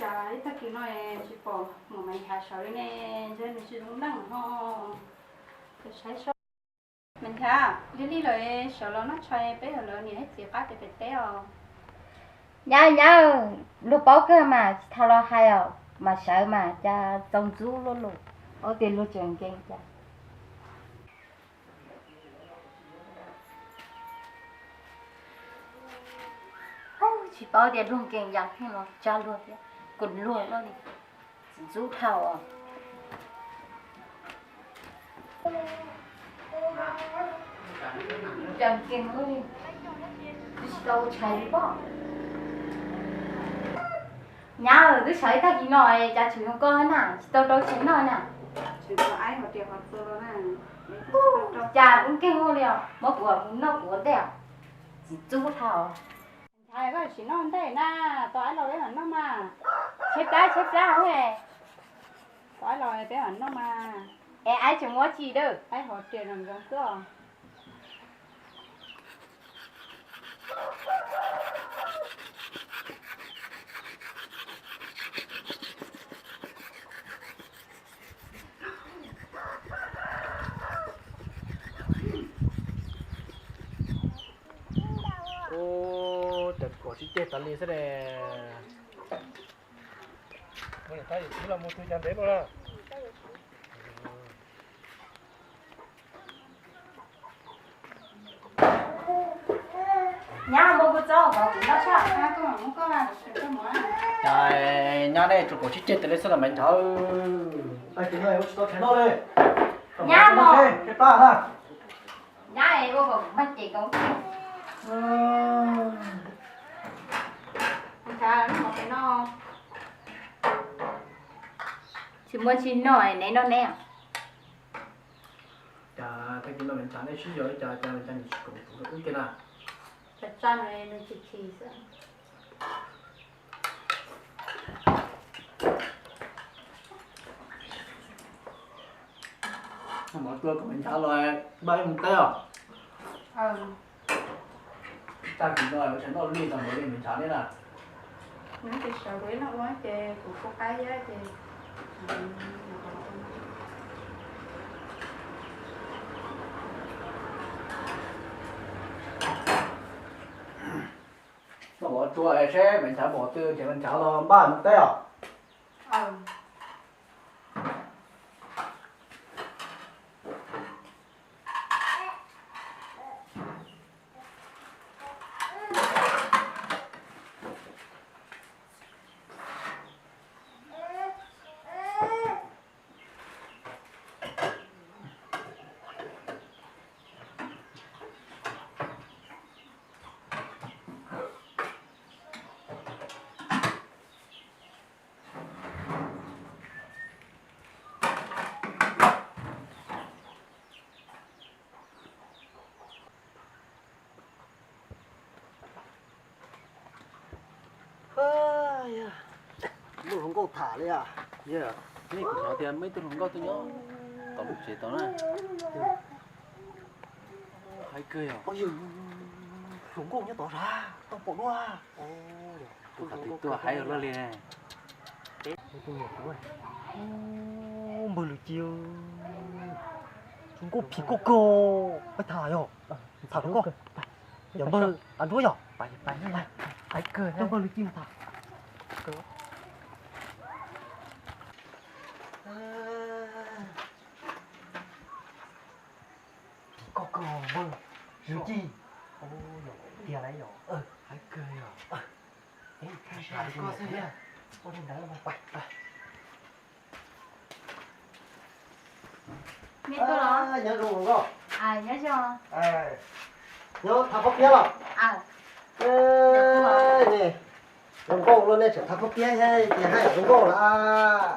Cas ib tag kis no tsis pom muam Maiv Nchav sawv li ne, ntshe nws tsis zoo neej ho. Saib seb. Maiv Nchav, lig lig lawm, sawv los noj tshais peb hawm lawv niam thiab txiv qab tias pem teb os. Nyab, nyab, luag paub kawg mas tsis tau los hais os, mas sawv mas cas txaus ntxub luaj lus, ua tias luag tseem nkees cas. Tsis paub tias luag nkees yam twg los tsa luag thiab, kuv luag luaj li, txaus ntxub dhau os. Cas nkees luaj li, tsis tau tshais li pob. Nyab, twb sawv ib tag kis no cas tseem zoo koj na, tsis tau rau tshais noj na. Cas kuv nkeeg ua li os, muab kuv mus noj kuv ua ntej os, tsis txub dhau. Ntxhais, koj sim noj ntej na, tos aib los peb mam noj mas. Tshaib plab tshaib plab ua, tos aib los peb mam noj mas. Es aib tseem muab tsis dawb, aib hov riam nroo nroo xwb. Ub, cas kom sib ceg tas li xwb ne. Mus niam tab yawm txiv los mus twg cas ntev luaj na. Nyab, mus kuv txob kom kuv noj tshaj. Cas nyab nej tsuas kom sib ceg tas li xwb los Maiv Nchav. Tag kis no yuav tsis tau tshais noj li. Nyab, mus seb pab na. Nyab es ua kom kuv mag ces koob. Tsis muaj tsis noj neb noj neb. Cas tag kis no Maiv Nchav neb sib yos li cas, cas Maiv Nchav nim tsis koom kuv ub kiag na. Cas tsa nws nws chim chim xwb. Mov tua kom Maiv Nchav los npaj ib mus teb os. Tag kis no ua tshais noj li tau npaum li Maiv Nchav neb na. Nws tsis sawv kuv ib leeg ua ces kuv kuj qab thiab ces. Noj mov tsua seb Maiv Nchav npaum twg ces Maiv Nchav los npaj mus teb os. Muaj hluas nkauj tham li os. Yog, nej kuv hnov tias muaj ib tug hluas nkauj tuaj nyob tom lub tsev tod na. Hais kawg yog. Hluas nkauj nyob tod sav, tau pom dua. Kuv qhov twg tuaj haib luaj li. Npawg Lwm Ci, hluas nkauj phim koj kawg, pab tham yog. Tham rau koj. Yog npawg Av Ntsuab yog. Npawg Lwm Ci tham. Phim koj kawg npawg Lwm Ci. Tiag lauj, haib kawg yog. Nyob zoo hluas nkauj. Nyob thab qhob piab los? Zoo nkauj luaj nej tseem thab qhob piab thiab ces hais zoo nkauj lawm.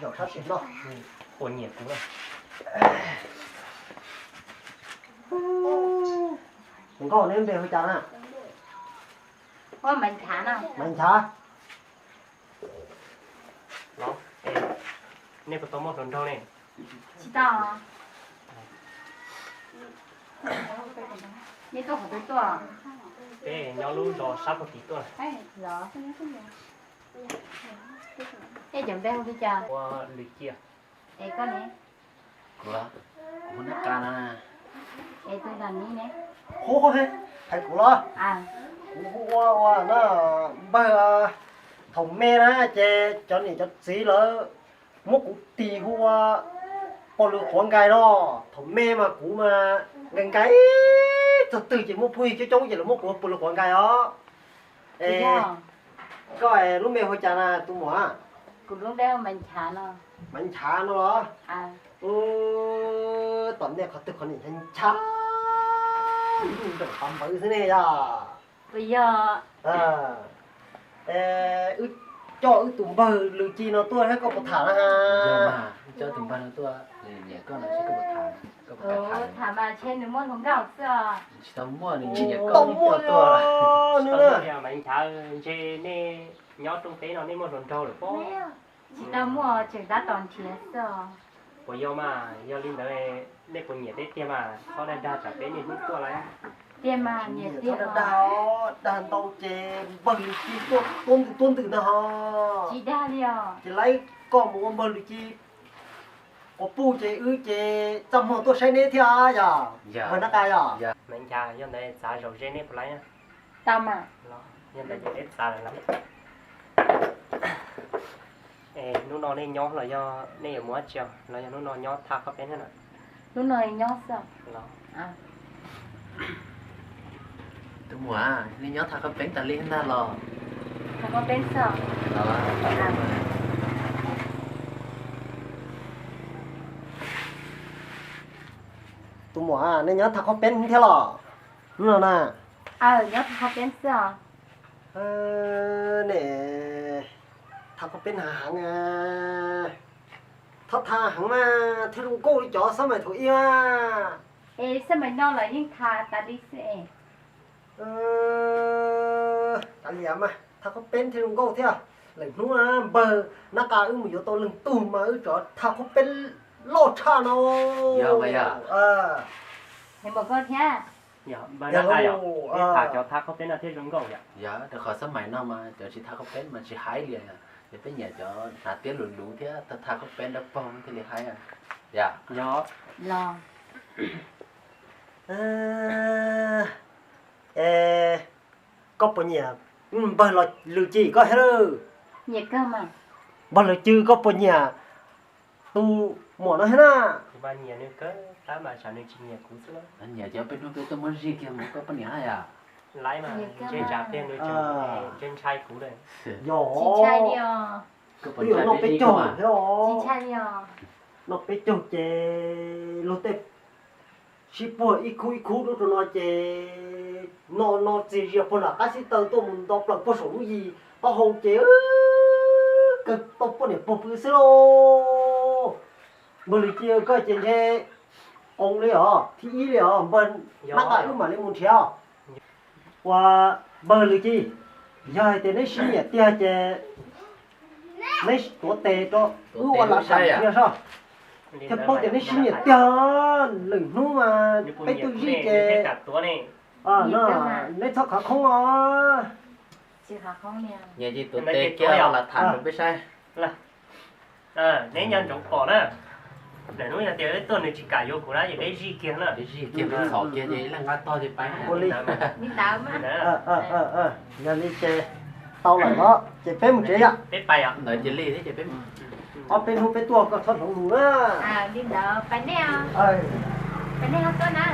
Zaum sab tim no, ua nyiam kuv. Hluas nkauj neb npe hu cas na? Maiv Nchav. Nej puas tau muaj hluas nraug ne? Tsis tau. Nej tuaj qhov twg tuaj? Peb nyob lub zos sab puag tid tuaj. Los, nej cov npe hu li cas? Ua Lwm Cia. Es koj ne? Kuv los, kuv hu Nab Qa na. Es tus ntawm no ne? Hu, hais kuv los? Kuv hu ua, ua na, npawg, thaum me na ces cov niam cov txiv lawv muab kuv tis hu ua Pog Lwm Quav Nkais no. Thaum me mas kuv mas nkais nkais txog twg ces muaj phooj ywg coob coob ces lawv muab kuv hu Pog Lwm Quav Nkais os. Es koj lub npe hu cas na tus muam? Kuv lub npe hu Maiv Nchav no. Maiv Nchav no los? Tom nej qhov twg qhov niam nchav nchav, nraum qhov npawv xwb ne yog? Puas yog? Wb coj wb tus npawg Lwm Ci no tuaj thiab koj puas tham na? Coj tus npawg no tuaj, nyiam koj no seb koj puas tham. Tham mas ntshe nws muaj hluas nkauj xwb os. Tsis tau muaj, nws nyiam koj tsis tau muaj tuaj. Maiv Nchav, ntshe nej nyob rooj teb no nej muaj hluas nraug lawm pob? Tsis tau muaj, tseem tab tom nrhiav xwb os. Puas yog mas, yog li ntawd nej puas nyiam peb tiag mas txhob dag dag tsam peb niaj hnub tuaj lawm. Tiag mas nyiam tiag. Dag ntau ces npawg Lwm Ci tuaj tuab ntwm tuab ntwm ntag ho. Tsis dag li os. Ces lawv koj mus ua npawg Lwm Ci quas puj ces wb ces txaj muag tuaj saib neb thiab yog? Maiv Nab Qa yog? Maiv Nchav, yog ntawd txav zaum ze nej puas laib? Tau mas. Yog ntawd ces peb txav lawm. Es hnub no nej nyob los yog nej yuav mus dab tsi los yog hnub no nyob thaj qhob peeb thiab na? Hnub no nyob xwb. Tus muam, nej nyob thaj qhob peeb tas li ntag los? Thaj qhob peeb xwb. Tus muam, nej nyob thaj qhob peeb thiab los? Hnub no na. Nyob thaj qhob peeb xwb os. Ne, thaj qhob peeb heev heev, thaj thaj heev mas thiaj zoo nkauj li cov xab mais thaum ub mas. Es xab mais no los yeej thaj tas li xwb es. Tas li mas thaj qhob peeb thiaj zoo nkauj thiab. Lwm hnub na npawg Nab Qa wb mus yuav tau leej tug mas wb rov thaj qhob peeb loj tshaj no. Npawg koj thiab. Npawg Nab Qa yog, peb thaj cov thaj qhob peeb no thiaj zoo nkauj yom. Yog, rau qhov xab mais no mas cov tsis thaj qhob peeb mas tsis haib li. Ces peb nyiam cov hnav tiab luv luv thiab thaj qhob peeb dawb paug thiaj li haib. Yog. Los. Es koj puas nyiam npawg Lwm Ci koj thiab lawm? Nyiam kawg mas. Npawg Lwm Ci koj puas nyiam tus muam no thiab na? Nyiam nws kawg tab mas tsam nws tsis nyiam kuv xwb. Nyiam ces peb hnub peb tuaj muab zij kiag mus koj poj niam yom. Laib mas ntshe tsam pliag nws tseem ntshai kuv lawm. Yog, twb yuav noj peb caug thiab os. Noj peb caug ces luag tej sib puag ib khub ib khub rau rau no ces no no txias zias puag nram qab xib taws tuaj mus nto plaws puag saum lub yis taub hau ces kawg tau poj niam puag pw xwb lauj. Npawg Lwm Ci koj ces ntshe qoos li os, thib ib li os, npawg Nab Qa wb mam li mus nrhiav. Ua npawg Lwm Ci, yog hais tias neb sib nyiam tiag ces neb tuav tes rau wb ua lam tham nrhiav soj. Thiab paub tias neb sib nyiam tiag, lwm hnub mas peb tuaj zij ces neb txhob khav khoob os. Nyiam ces tuav tes kiag ua lam tham rau peb saib. Neb nco ntsoov pom na, lwm hnub yog tias wb tuaj nws tsis kam yuav kuv na ces peb zij kiag na. Peb zij kiag, peb txhom kiag ces ib leeg nqa tog ces pais. Li ntawd mas. Yog li ces tau lawm os, ces peb mus tsev yom. Peb pais os. Ntawd cia li thiab ces peb mus. Ob peb hnub peb tuaj koj txhob hloov lus na. Li ntawd pais nej os. Pais nej ho tuaj na.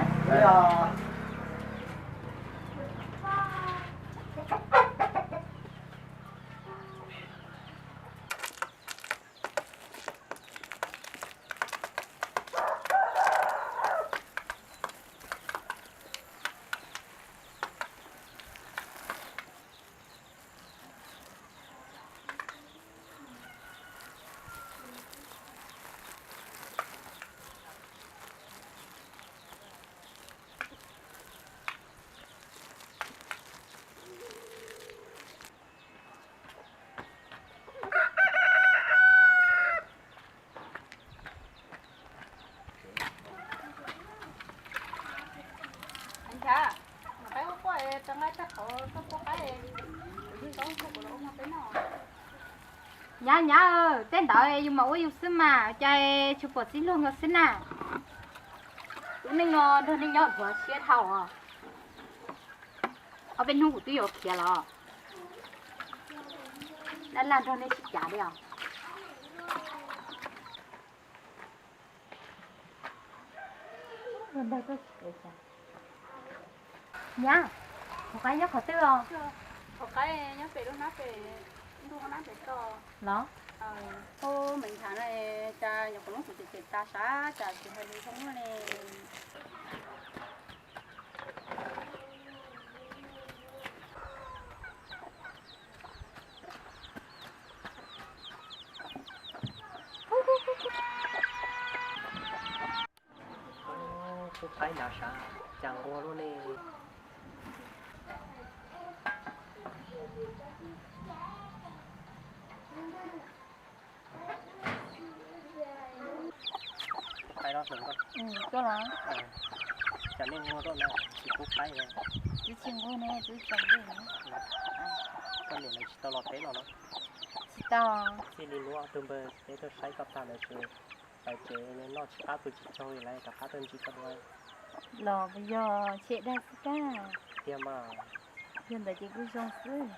Nyab, nyab, tej ntawd yus mam ua yus xwb mas, cas tsis pom txij luag nkaus xwb na. Lub neej no nrog nej nyob dhuav siab dhau os. Ob peb hnub kuv twb yuav khiav los. Dab laj nrog nej sib cav li os. Nyab, qhov qaib nyob qhov twg os? Qhov qaib nyob pem lub hnab pem, ntuj hauv hnab pem toj los. Ub, me ntxhais no, cas nyuam qhuav muab kuv cem cem tas sav, cas tsis hais lus zoo li. Kuv qaib nrad sav, cas nquag luaj ne. Qaib los hloov koj. Tuaj los. Cas nej nquag tuaj na, tsis pub qaib na. Twb tsis nquag ne, twb tsaus ntuj na. Koj niam lawv tsis tau los teb los no? Tsis tau. Txij li hnub ob tug npawg peb tuaj saib koj tag lawm ces pais tsev noj tsis qab pw tsis tsaug li, lawv rov qab tuaj ntsib koj dua. Los yog tshem dag xwb kab. Tiag mas. Yog ntawd ces kuj zoo xwb.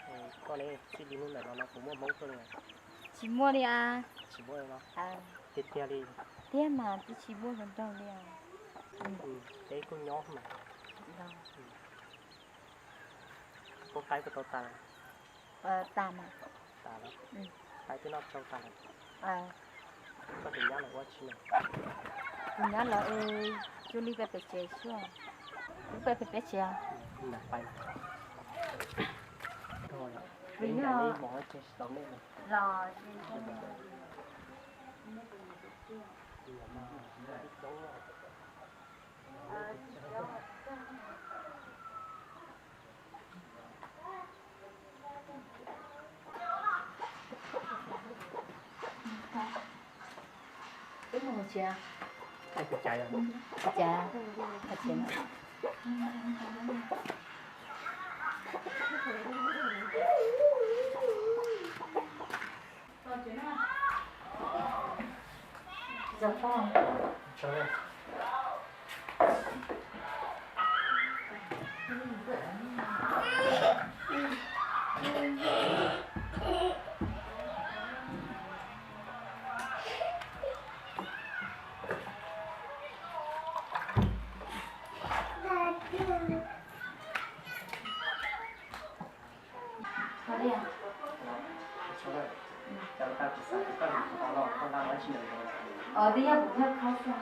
Koj ne, txij li hnub ntawd los no puas muaj Hmoob tuaj li? Tsis muaj li as. Tsis muaj li los? Tiag tiag li. Tiag mas, twb tsis muaj hluas nraug li os. Peb kuj nyob mas. Pub qaib puas tau tas? Tas mas. Tas lawm. Qaib twb noj tsau tas lawm. Koj tus nyab lawv ua tsi na? Tus nyab lawv ua li pem pem tsev xwb. Wb pem pem peb tsev. Los. Wb mus tsev. Tsev, tsev. Twb yog kuv yog kho xwb.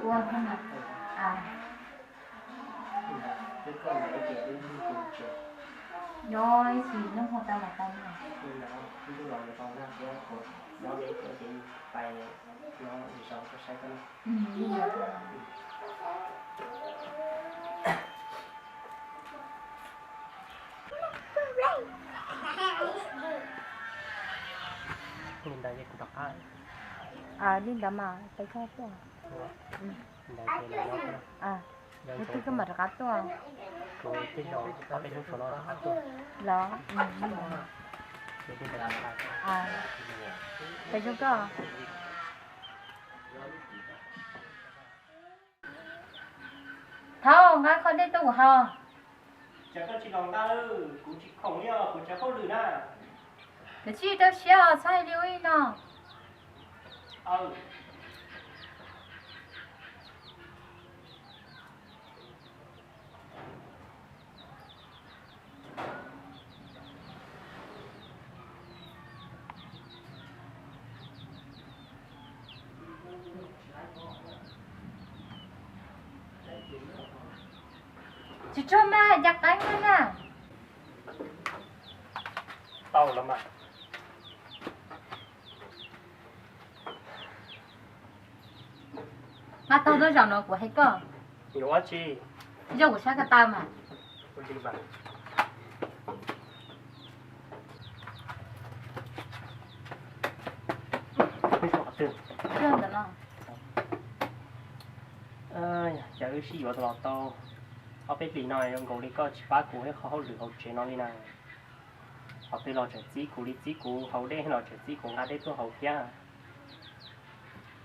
Ua thiab mas. Nyob ib txhis nyob hmo tag los tau na. Li ntawd ces kuv rov qab. Li ntawd mas peb rov qab tuaj. Ntawd ces nyob, kuv twb koj mam rov qab tuaj. Kuv twb yog ob peb hnub saum no rov qab tuaj. Los, peb zoo koj. Thaum nqa qhov dej tuaj kuv haus. Ces koj tsis los nqa, kuv tsis khoom li os, kuv tseem hauj lwm na. Koj tsis rau siab os, txhob hais li ua li no. Tsis tshua mas, cas qeeb na. Tau los mas. Nqa tau tuaj zaum no kuv hais koj. Yuav ua tsi? Yog kuv sab ko taw mas. Cas wb sib yuav los tau ob peb hlis no zoo nkaus li koj tsis pab kuv hauj lwm hauv tsev no li na. Qhov twg los tseem txib kuv li txib kuv, haus dej los tseem txib kuv nqa dej tuaj haus thiab.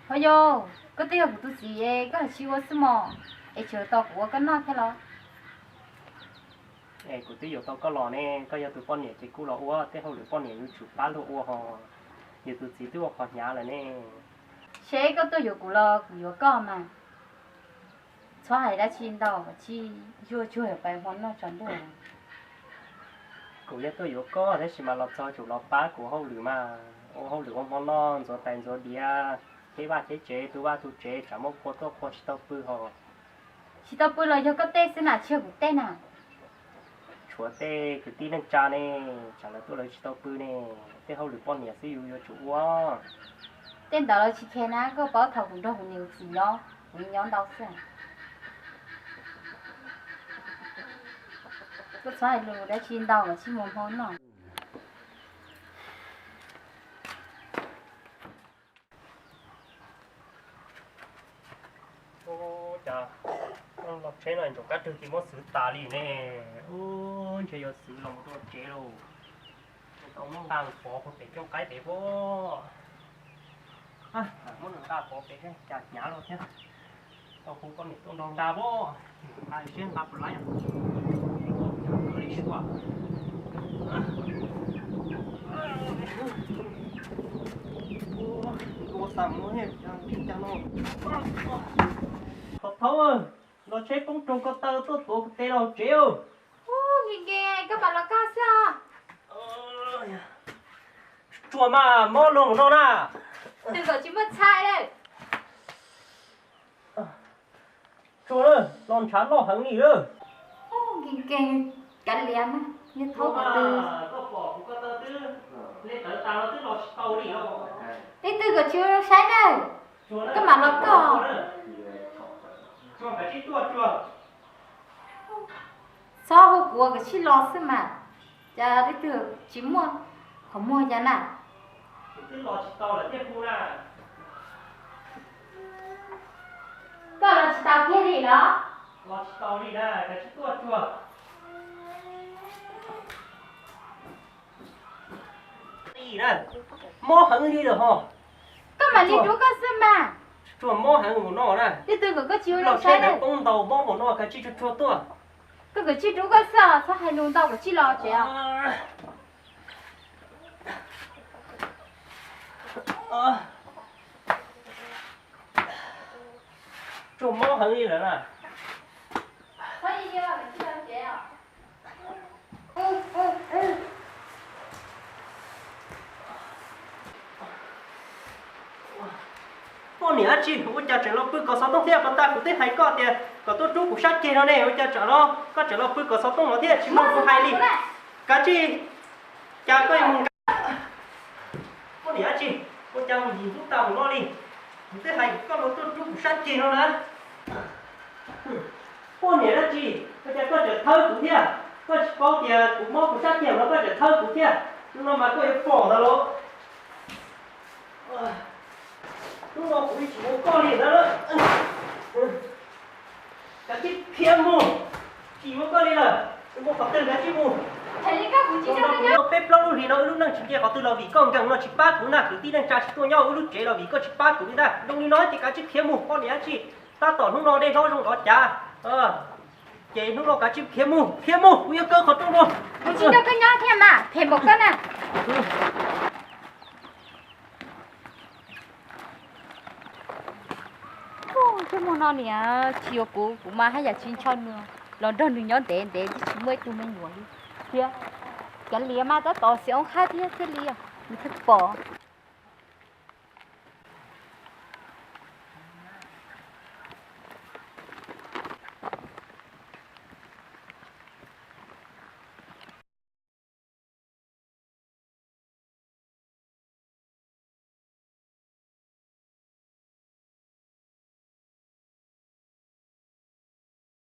Ho yog koj twb yog kuv tus txiv, koj tsis ua xwb mos, es tseem tos kuv ua koj noj thiab los? Es kuv twb yuav tau koj los ne, koj yog tus poj niam ces kuj los ua, tej hauj lwm poj niam yuav tsum pab luag ua ho. Yus tus txiv twb ua qhov hnyav lawm ne. Seb koj tuaj yuav kuv los kuv yuav koj mas. Txhob hais dab tsi ntau, tsis yuag tsuag pais hmo noj tsaus ntuj. Kuv yog tuaj yuav koj tab sis mas los txog tsum los pab kuv hauj lwm mas, ua hauj lwm ua hmo noj, ntxuav tais ntxuav diav, cheb vaj cheb tsev, tu vaj tu tsev, tsam muaj qhua tuaj qhua tsis tau pw ho. Tsis tau pw los yog koj tej xwb na, tsis yog kuv tej na. Tshuav tej kwv tij neej tsa ne, tsam lawv tuaj lawv tsis tau pw ne, tej hauj lwm poj niam xwb yus yuav tsum ua. Tej ntawd los tsis khe na, koj paub thaum kuv nrog kuv niam kuv txiv nyob, kuv nyob ntau xwb. Koj txhob hais lus dab tsi ntau, koj mus hmo noj. Ua cas los tsheb no ntsaum kab rwg ces muab xwv tas li ne. Ub, ntshe yuav xwv los mus rau tsev lauj. Tau muab nqa pov puag pem cooj qaib pem puag. Muab nws nqa pov pem cas hnyav los thiab. Tau hu koj niam tuaj nrog nqa puag. Nqa siab nqa puas laib. Ua xav ua cas no. Thov thov, los tsheb poob roog ko taw tuaj tuav kuv tes los tsev. Ub, nkees nkees, koj mam los koj xwb os. Tsuag mas mob luag mus no na. Twb kom tsis muaj txhais lawm. Tsuag, los ntshav loj heev li lawm. Ub, nkees nkees, kav liam mas, yog thaub ko twg. Leej twg kom tsis ua zoo saib na, koj mam los koj. Txhob hu kuv, koj tsij los xwb mas. Cas leej twg tsis muaj qhov muag cas na. Koj los tsis tau kiag li los? Mob heev li lawm ho. Koj mam li rub koj xwb mas. Tsuag mob heev mus no na. Leej twg kom koj tsis ua zoo saib na. Poob ntau mob mus no, koj tsij tsuag tsuag tuaj. Koj kom tsij rub koj xwb, txhob hais lus ntau, koj tsij los tsev os. Tsuag mob heev li lawm na. Poj niam dab tsi ua cas tseem los pw kom xov tooj thiab? Puag ta kuv twb hais koj tias kom tuaj rub kuv sab ceg no ne, ua cas tsam no koj tseem los pw kom xov tooj no thiab tsis mloog kuv hais li? Kav tsij, cas koj yuav mus nkag. Poj niam dab tsi ua cas mus yim hnub tag mus no li? Kuv twb hais koj los tuaj rub kuv sab ceg no na. Poj niam dab tsi, ua cas koj tseem thawb kuv thiab? Koj tsis paub tias kuv mob kuv sab ceg no koj tseem thawb kuv thiab? Hnub no mas koj yuav pom ntawd los. Hnub no kuv tsis yuav koj li ntawd. Kav tsij khiav mus, tsis yuav koj li lawm, mus qhov twg kav tsij mus. Peb plaub lub hlis no wb lub neej tsis nce qhov twg los vim koj nkeeg no tsis pab kuv na, kwv tij neej tsa tsis tuaj nyob wb lub tsev los vim koj tsis pab kuv li ntag. Zoo li no ces kav tsij khiav mus, poj niam dab tsi. Tab tom hnub no dej hlob zoo nrov cav, ces hnub no kav tsij khiav mus, khiav mus, kuv yuav kaw qhov rooj no. Kuv tsis nrog koj nyob thiab mas, phem npaum koj na. Thiab muaj no niam tsis yuav kuv, kuv mas haj yam tsis ntshaw nws, los nrog nws nyob ntev ntev twb tsis muaj ib tug me nyuam li thiab. Cov liam mas tab tom xiam oob qhab thiab thiaj li nws thiaj pom.